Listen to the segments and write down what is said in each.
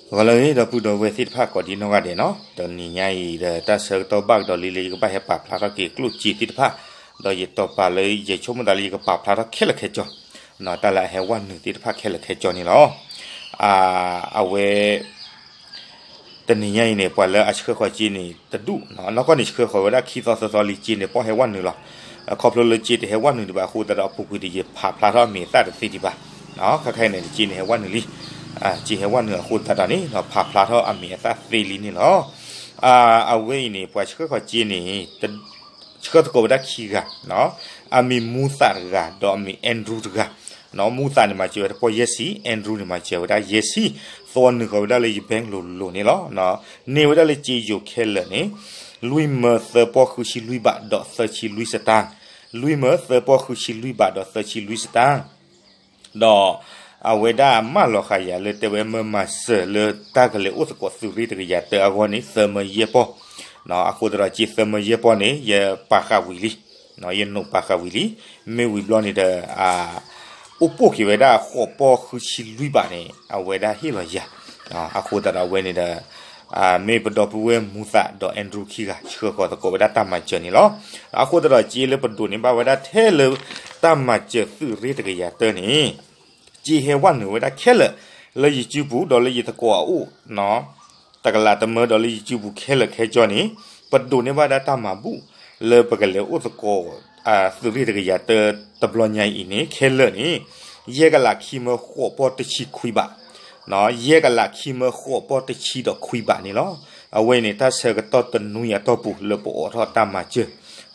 ဂီၤလၢအဂ့ၤ ဒီပုၢ်ဒီဝဲၢ်သ့ၣ်တဖၣ် ကိးဒံနီၢ်ဂၤဒဲးနီၤ, တနံၤညါအံၤဒီး တၢ်ဆၢကတီၢ်ဘၣ်ကဒီးလံလၢယကဘၣ်ဟဲပာ်ဖျါထီၣ်က့ၤကျိၣ်စ့သ့ၣ်တဖၣ်, ဒီးယတီၤပာ်လၢယဆိကမိၣ်သးလၢ ယကပာ်ဖျါထီၣ်ခဲလၢာ်ခဲဆ့, တၢ်လၢအဟဲဝဲနုာ်သ့ၣ်တဖၣ်ခဲလၢာ်ခဲဆ့န့ၣ်လီၤ. အဝဲ တနံၤညါအံၤန့ၣ် ပှၤလၢအဆှၢဃီၤစ့န့ၣ် တဒူၣ်နီၤ, နီၢ်ကီၢ်န့ၣ် ဆှၢဃီၤဝဲဒၣ်ခံသီသၢသီလံ စ့န့ၣ် ပီၢ်ဟဲဝဲနုာ်လီၤ. ခီဖျိလၢစ့တဟဲဝဲနုာ်ဒံးဘၣ်အဃိသတးဒီး အပူၤကွံာ်ဒီး ယဖးဖျါထီၣ်အမံၤအသၣ်တသ့ဒံးဘၣ်. ခါခဲအံၤန့ၣ် စ့န့ၣ်ဟဲဝဲနုာ်လံ. စ့ဟဲဝဲနုာ်အဃိသတးဒီးန့ၣ် ဖးဖျါထီၣ်အမံၤအသၣ်သ့လံန့ၣ်လီၤ. အဝဲအံၤန့ၣ် ပှၤဆှၢဃီၤစ့န့ၣ် ဆှၢသကိးဝဲဒၣ်ခံဂၤ, အမံၤမူသးတဂၤ ဒီးအမံၤ Andrew တဂၤ. မူသးန့ၣ်မၤစၢၤဝဲတပီၢ်ယဲၢ်ဆံ, Andrew န့ၣ်မၤစၢၤဝဲဒၣ်ယဲၢ်ဆံ, သဝီနုာ်ဃီၤဝဲဒၣ်လၢယ bank လိၤလိၤန့ၣ်လီၤ. န့ၢ်ဝဲဒၣ်လၢစ့ယိၤခဲလၢာ်န့ၣ် လွံၢ်မၢသၢပီၢ်ဃုဆံလွံၢ်ဘးဒီးသၢဆံလွံၢ်စတၢၢ်, လွံၢ်မၢသၢပီၢ်ဃုဆံလွံၢ်ဘးဒီးသၢဆံလွံၢ်စတၢၢ်. ဒီးအဝဲဒၣ်မၢလီၤဃာ်ယၤလၢ တဲဝဲမၢမၤစၢၤလၢတၢ်ကလဲၤအိၣ်သကိးသုးရ့ၣ်တကယၤတၢအဂီၢ်န့ၣ် သၢမၢယဲၢ်ပီၢ်. အဃိသတးဒီး စ့သၢမၢယဲၢ်ပီၢ်န့ၣ် ယပာ်ဃာ်ဝံၤလံ, ယနိးပာ်ဃာ်ဝံၤလံ. မ့ၢ်ဝံၤဘျီန့ၣ်ဒီး အိၣ်ပိၢ်က့ၤဝဲဒၣ်ဃိးပီၢ်ဃုဆံလွံၢ်ဘးန့ၣ် အဝဲဒၣ်ဟ့ၣ်လီၤယၤ. အဃိသတးဒီးအဝဲန့ၣ်ဒီး မ့ၢ်ပဒီပုၢ်ဝဲၢ်မူသးဒီး Andrew ခံဂၤ ဆှၢဃီၤသကိးဝဲဒၣ်တၢ်မၤစၢၤန့ၣ်လီၤ. အဃိသတးဒီး စ့လၢပဒိးန့ၢ်ဘၣ်ဝဲဒၣ်ထဲလၢတၢ်မၤစၢၤသုးရ့ၣ်တကယၤတၢန့ၣ် စ့ဟဲဝဲနုာ်ဝဲဒၣ်ခဲလၢာ် လၢယစုပူၤဒီးလၢယသကိးအအိၣ် တကလးတမၢဒီးလၢယစုပူၤခဲလၢာ်ခဲဆ့န့ၣ် ပဒိးန့ၢ်ဘၣ်ဒၣ်တၢ်မၤဘူၣ် လၢပကလဲၤအိၣ်သကိး သုးရ့ၣ်တကယၤတၢတဘျီညါအံၤန့ၣ် ခဲလၢာ်န့ၣ် ယဲၢ်ကလးခံမၢဃိးပီၢ်တဆံခွံဘး, ယဲၢ်ကလးခံမၢဃိးပီၢ်တဆံဒီးခွံဘးန့ၣ်လီၤ. အဝဲန့ၣ် တၢ်ဆၢကတီၢ်တနွံအတီၢ်ပူၤ လၢပအိးထီၣ်တၢ်မၤစၢၤ,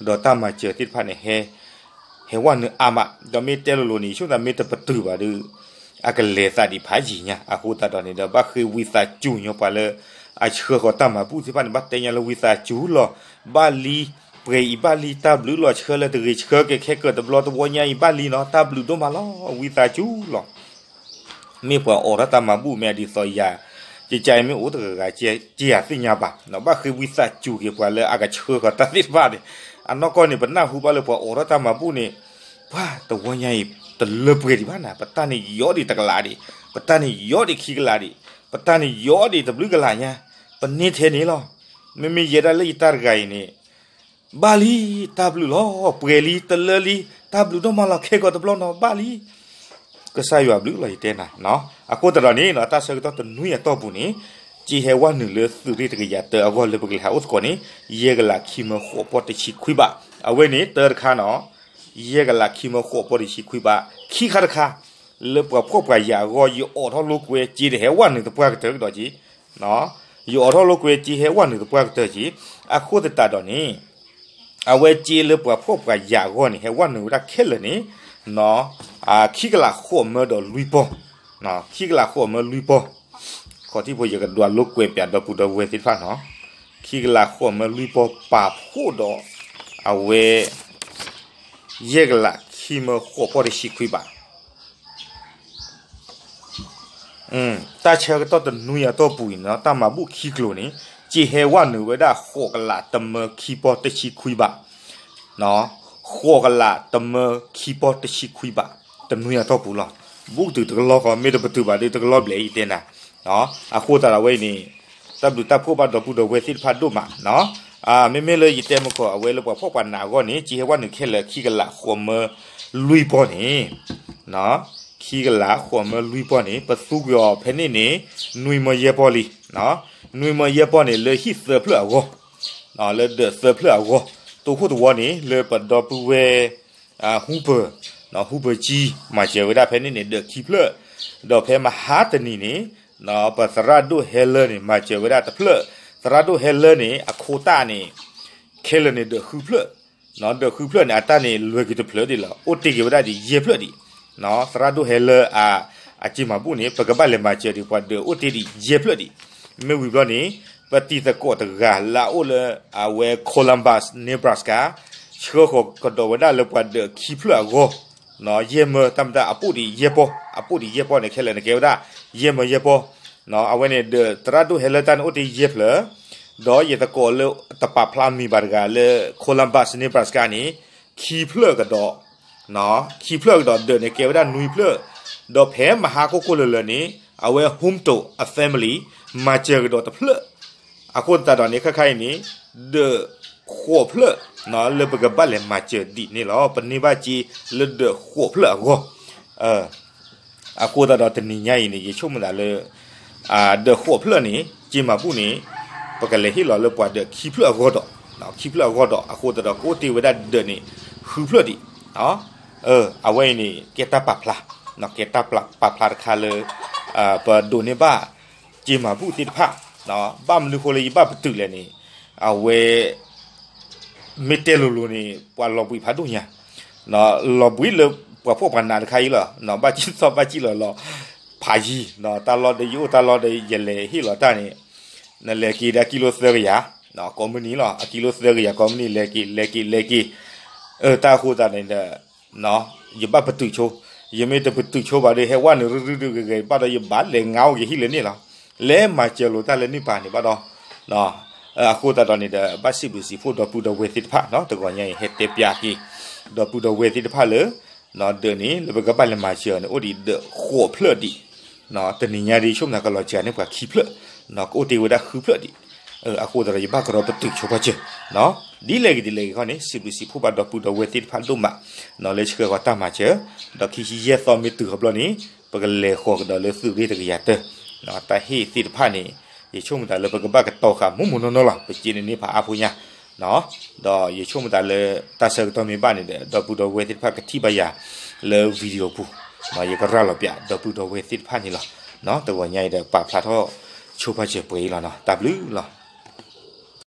ဒီးတၢ်မၤစၢၤသ့ၣ်တဖၣ်န့ၣ် ဟဲဝဲနုာ်အါမး, ဒီးမ့ၢ်တဲလိၤလိၤန့ၣ် ဆိသးမ့ၢ်တပတုာ်ဘၣ်ဒီး အကလဲၤသးဒံးဖးယံာ်ညါ. အဃိသတးဒီးန့ၣ်ဒီး ဘၣ်ဃ့ဝံသးစူၤညီပှၤလၢအဆှၢဃီၤတၢ်မၤဘူၣ်သ့ၣ်တဖၣ်န့ၣ် ဘၣ်တဲညါလၢဝံသးစူၤလီၤ. ဘၣ်လံ, ပှဲၤအံၤဘၣ်လံ, တၢ်ဘျုးလီၤ. ဆှၢလၢတဂ့ၤ, ဆှၢက့ၤခဲကၢၢ်တဘျီတဝီညါအံၤဘၣ်လံနီၤ, တၢ်ဘျုးဒိၣ်မးလီၤ, ဝံသးစူၤလီၤ. မ့ၢ်ပှၤအိးထီၣ်တၢ်မၤဘူၣ်မ့ၢ်အဒ်သိးယၤ, ကကါအံၤမ့ၢ်အိၣ်တဂၤဂၤ ကယၤသ့ၣ်ညါဘၣ်, ဘၣ်ဃ့ဝံသးစူၤက့ၤပှၤလၢအကဆှၢဃီၤတၢ်သ့ၣ်တဖၣ်န့ၣ်. အနီၢ်ကီၢ်န့ၣ် ပနၢ်ဟူဘၣ်လၢပှၤအိးထီၣ်တၢ်မၤဘူၣ်န့ၣ် ပှၤတဝီညါအံၤ တလၢပှဲၤဒံးဘၣ်နၤ, ပတၢ်န့ၣ်ယီဒံးတကလးဒံး, ပတၢ်န့ၣ်ယီဒံးခံကလးဒံး, ပတၢ်န့ၣ်ယီဒံးတဘျုးကလးညါ, ပန့ၢ်ထဲန့ၣ်လီၤ. မ့မ့ၢ်ယဲဒၣ်လၢယတၢ်တဂၤအံၤန့ၣ် ဘၣ်လံ, တၢ်ဘျုးလီၤ, ပှဲၤလံ, တလၢလံ, တၢ်ဘျုးဒိၣ်မးလီၤ, ခဲကိာ်တဘျီနီၤ ဘၣ်လံ. ကစၢ်ယွၤဘျုးလီၤ ယတဲနၤ. အဃိသတးဒီးန့ၣ် တၢ်ဆၢကတီၢ်တနွံအတီၢ်ပူၤန့ၣ် စ့ဟဲဝဲနုာ်လၢသုးရ့ၣ်တကယၤတၢအဂီၢ်လၢပကလဲၤဟးအိၣ်သကိးန့ၣ် ယဲၢ်ကလးခံမၢဃိးပီၢ်တဆံခွံဘး. အဝဲန့ၣ်တၢတခါနီၤ, ယဲၢ်ကလးခံမၢဃိးပီၢ်တဆံခွံဘး. ခံခါတခါ လၢပှၤဖှီၣ်ပှၤယာ်အဂီၢ် ယအိးထီၣ်လိာ်ကွဲ စ့တဟဲဝဲနုာ်သပှၢ်ကတၢၢ်ကဒီးက့ၤ, ယအိးထီၣ်လိာ်ကွဲ စ့ဟဲဝဲနုာ်သပှၢ်ကတၢၢ်က့ၤ. အဃိသတးဒီးန့ၣ် အဝဲစ့လၢပှၤဖှီၣ်ပှၤယာ်အဂီၢ်န့ၣ် ဟဲဝဲနုာ်ဝဲဒၣ်ခဲလၢာ်န့ၣ် ခံကလးဃိးမၢဒီးလွံၢ်ပီၢ်, ခံကလးဃိးမၢလွံၢ်ပီၢ်. ခီၣ်ထံးဖိ ယကဒွးလိာ်ကွဲပၠးဒီပုၢ်ဒီဝဲၢ်သ့ၣ်တဖၣ်နီၤ. ခံကလးဃိးမၢလွံၢ်ပီၢ် ပာ်ဖှိၣ်ဒီး အဝဲ ယဲၢ်ကလးခံမၢဃိးပီၢ်တဆံခွံဘး. တၢ်ဆၢကတီၢ်တနွံအတီၢ်ပူၤအံၤနီၤ တၢ်မၤဘူၣ်ခံကျိၤန့ၣ် စ့ဟဲဝဲနုာ်ဝဲဒၣ်ဃိးကလးတမၢခံပီၢ်တဆံခွံဘး, ဃိးကလးတမၢခံပီၢ်တဆံခွံဘး, တနွံအတီၢ်ပူၤလီၤ. ဘူၣ်တုၤတကလီၢ်ဃီ မ့ၢ်တပတုာ်ဘၣ်ဒီးတကလီၢ်ဘျဲၣ်အံၤတဲနၤ. အဃိသတးဒီးဝဲအံၤန့ၣ် တၢ်ဘျုးတၢ်ဖှိၣ်ဘၣ်ဒီပုၢ်ဒီဝဲၢ်သ့ၣ်တဖၣ်ဒိၣ်မး. မ့မ့ၢ်လၢယတဲမကီၢ် အဝဲလၢပှၤဖှီၣ်ပှၤနးအဂီၢ်န့ၣ် စ့ဟဲဝဲနုာ်ခဲလၢာ်ခံကလးဃိးမၢလွံၢ်ပီၢ်န့ၣ် ခံကလးဃိးမၢလွံၢ်ပီၢ်န့ၣ် ပသူကွံာ်အီၤဖဲန့ၣ်န့ၣ် နွံမၢယဲၢ်ပီၢ်လံ. နွံမၢယဲၢ်ပီၢ်န့ၣ် လၢဟံၣ်သၢဖျၢၣ်အဂီၢ်, လၢဒၢးသၢဖျၢၣ်အဂီၢ်, တိခိၣ်တဝီန့ၣ် လၢပဒီပုၢ်ဝဲၢ် ဟူပၢၤ, ဟူပၢၤကၠံ မၤစၢၤဝဲဒၣ်ဖဲန့ၣ်န့ၣ် ဒၢးခံဖျၢၣ်, ဒီးဖဲမဟါတနံၤန့ၣ် ပသရၣ်ဒိၣ်ဟဲလၢန့ၣ် မၤစၢၤဝဲဒၣ်တဖျၢၣ်, သရၣ်ဒိၣ်ဟဲလၢန့ၣ် အခိတၢ်န့ၣ် ခဲလၢာ်န့ၣ်ဒၢးဃုဖျၢၣ်, ဒၢးဃုဖျၢၣ်န့ၣ် အတၢ်န့ၣ်လွဲၤက့ၤတဖျၢၣ်ဒံးလီၤ, အိၣ်တ့ၢ်က့ၤဝဲဒၣ်ဒံးယဲၢ်ဖျၢၣ်ဒံး. သရၣ်ဒိၣ်ဟဲလၢ အစ့မၤဘူၣ်န့ၣ် ပကဘၣ်လဲၤမၤစၢၤဒံးပှၤဒၢးအိၣ်တ့ၢ်ဒံးယဲၢ်ဖျၢၣ်ဒံး. မ့ၢ်ဝံၤဘျီန့ၣ် ပတံၤသကိးတဂၤလၢအအိၣ်လၢ အဝဲ Columbus Nebraska ဆှၢဃီၤကဒီးဝဲဒၣ်လၢပှၤဒၢးခံဖျၢၣ်အဂီၢ်, ယဲၢ်မၢ တၢ်မတၤ အပိၣ်ဒံးယဲၢ်ပီၢ်, အပိၣ်ဒံးယဲၢ်ပီၢ်န့ၣ် ခဲလၢာ်န့ၣ်ကဲဝဲဒၣ် ယဲၢ်မၢယဲၢ်ပီၢ်. အဝဲန့ၣ်ဒီးသရၣ်ဒိၣ်ဟဲလၢတၢ်န့ၣ်အိၣ်တ့ၢ်ယဲၢ်ဖျၢၣ်, ဒီးယသကိးလၢတပာ်ဖျါမံၤဘၣ်တဂၤလၢ Columbus Nebraska န့ၣ် ခံဖျၢၣ်ကဒီး, ခံဖျၢၣ်ကဒီးဒၢးန့ၣ်ကဲဝဲဒၣ်နွံဖျၢၣ်, ဒီးဖဲမဟါခိၣ်ခိၣ်လၢာ်လၢာ်န့ၣ် အဝဲ home တိာ် အ family မၤစၢၤကဒီးတဖျၢၣ်, အဃိသတးဒီးန့ၣ် ခဲခါအံၤန့ၣ် ဒၢးဃိးဖျၢၣ် လၢပကဘၣ်လဲၤမၤစၢၤဒံးန့ၣ်လီၤ. ပန့ၢ်ဘၣ်စ့လၢဒၢးဃိးဖျၢၣ်အဂီၢ်, အဃိသတးဒီးတနံၤညါအံၤန့ၣ် ယဆိကမိၣ်သးလၢ ဒၢးဃိးဖျၢၣ်န့ၣ် စ့မၤဘူၣ်န့ၣ် ပကလဲၤဟ့ၣ်လီၤလၢပှၤဒၢးခံဖျၢၣ်အဂီၢ်ဒီး, ခံဖျၢၣ်အဂီၢ်ဒီး အဃိသတးဒီးကအိၣ်တ့ၢ်ဝဲဒၣ်ဒၢးန့ၣ် ဃုဖျၢၣ်ဒံး, အဝဲအံၤန့ၣ် ကဲတၢ်ပာ်ဖျါ, ကဲတၢ်ပာ်ဖျါတခါလၢ ပဒိးန့ၢ်ဘၣ် စ့မၤဘူၣ်သ့ၣ်တဖၣ်, ဘၣ်မနုၤဃိလၢယဘၣ်ပတုာ်လဲၣ်န့ၣ် အဝဲ မ့ၢ်တဲလိၤလိၤန့ၣ် ပှၤလီၤဘှံးဖးဒိၣ်ညါ, လီၤဘှံးလၢပှၤဖှီၣ်ပှၤနးတခါအံၤလီၤ. ဘၣ်စံၣ်သီၣ်ဘၣ်စံၣ်လီၤလီၤ ဖးယံၤ, တၢ်လီၢ်ဒီးယအိၣ်တၢ်လီၢ်ဒီးယလဲၤဟ့ၣ်လီၤတၢ်န့ၣ် နလဲၤက့ၤဒၣ်ကံလိသၢကယၤ, ကိးမုၢ်နံၤလီၤ အကံလိသၢကယၤ ကိးမုၢ်နံၤ လဲၤက့ၤ လဲၤက့ၤ လဲၤက့ၤ, တၢ်အဃိသတးန့ၣ်ဒီး ယဘၣ်ပတုာ်ဆိ, ယမ့ၢ်တပတုာ်ဆိဘၣ်ဒီး ဟဲဝဲနုာ်ရုၢ်ရုၢ်ဒုးဂ့ၤဂ့ၤ ဘၣ်ဒီးယဘၣ်လဲၤငါအိၣ်က့ၤဟံၣ်လၢန့ၣ်လီၤ. လဲၤမၤစၢၤလိာ်တၢ်လၢန့ၣ်ပၤန့ၣ်ဘၣ်ဒီး အဃိသတးဒီးန့ၣ်ဒီး ဘၣ်စံးဘျုးစံးဖှိၣ်ဒီပုၢ်ဒီဝဲၢ်သ့ၣ်တဖၣ်နီၤ တဂီၤညါအံၤ ဟဲတဲပျးက့ၤ ဒီပုၢ်ဒီဝဲၢ်သ့ၣ်တဖၣ်လၢ ဒၢးန့ၣ် လၢပကဘၣ်လဲၤမၤစၢၤန့ၣ် အိၣ်ဒံးဒၢးဃိးဖျၢၣ်ဒံး, တနံၤညါဒ်ဆိကမိၣ်သးကလီၤစှၤန့ၢ်ပှၤခံဖျၢၣ်, ကအိၣ်တ့ၢ်ဝဲဒၣ်ဃုဖျၢၣ်ဒံး, အဃိသတးဒီးယဘၣ်ကရီပတုာ်ဆိပာ်စၢၤ, ဒ်လဲၣ်ဂ့ၤဒ်လဲၣ်ဂ့ၤခီန့ၣ် စံးဘျုးစံးဖှိၣ်ဘၣ်ဒီပုၢ်ဒီဝဲၢ်သ့ၣ်တဖၣ်ဒိၣ်မး လၢဆှၢဃီၤတၢ်မၤစၢၤ, ဒီးခံဆံယဲၢ်သီမ့ၢ်တုၤဃီၤဘျီန့ၣ် ပကလဲၤဃီၤကဒီးလၢသုးရ့ၣ်တကယၤတၢ, တၢ်ဟ့ၣ်သ့ၣ်တဖၣ်န့ၣ် ယဆိကမိၣ်သးလၢပကဘၣ်ကတီၤဃာ်မိၢ်မိၢ်နီၢ်နီၢ်လီၤ ပစ့န့ၣ်န့ၢ်ဖးအါဖိညါ ဒီးယဆိကမိၣ်သးလၢ တၢ်ဆၢကတီၢ်မ့ၢ်ဘၣ်န့ၣ်ဒီး ဒီပုၢ်ဒီဝဲၢ်သ့ၣ်တဖၣ်ကထံၣ်ဘၣ်ယၤလၢ video ပူၤ, ယကရၤလီၤပျးဒီပုၢ်ဒီဝဲၢ်သ့ၣ်တဖၣ်န့ၣ်လီၤ. တဂီၤညါအံၤဒီးပာ်ဖျါထီၣ်ဆိပာ်စၢၤပှဲၤအံၤလီၤနီၤ တၢ်ဘျုးလီၤ.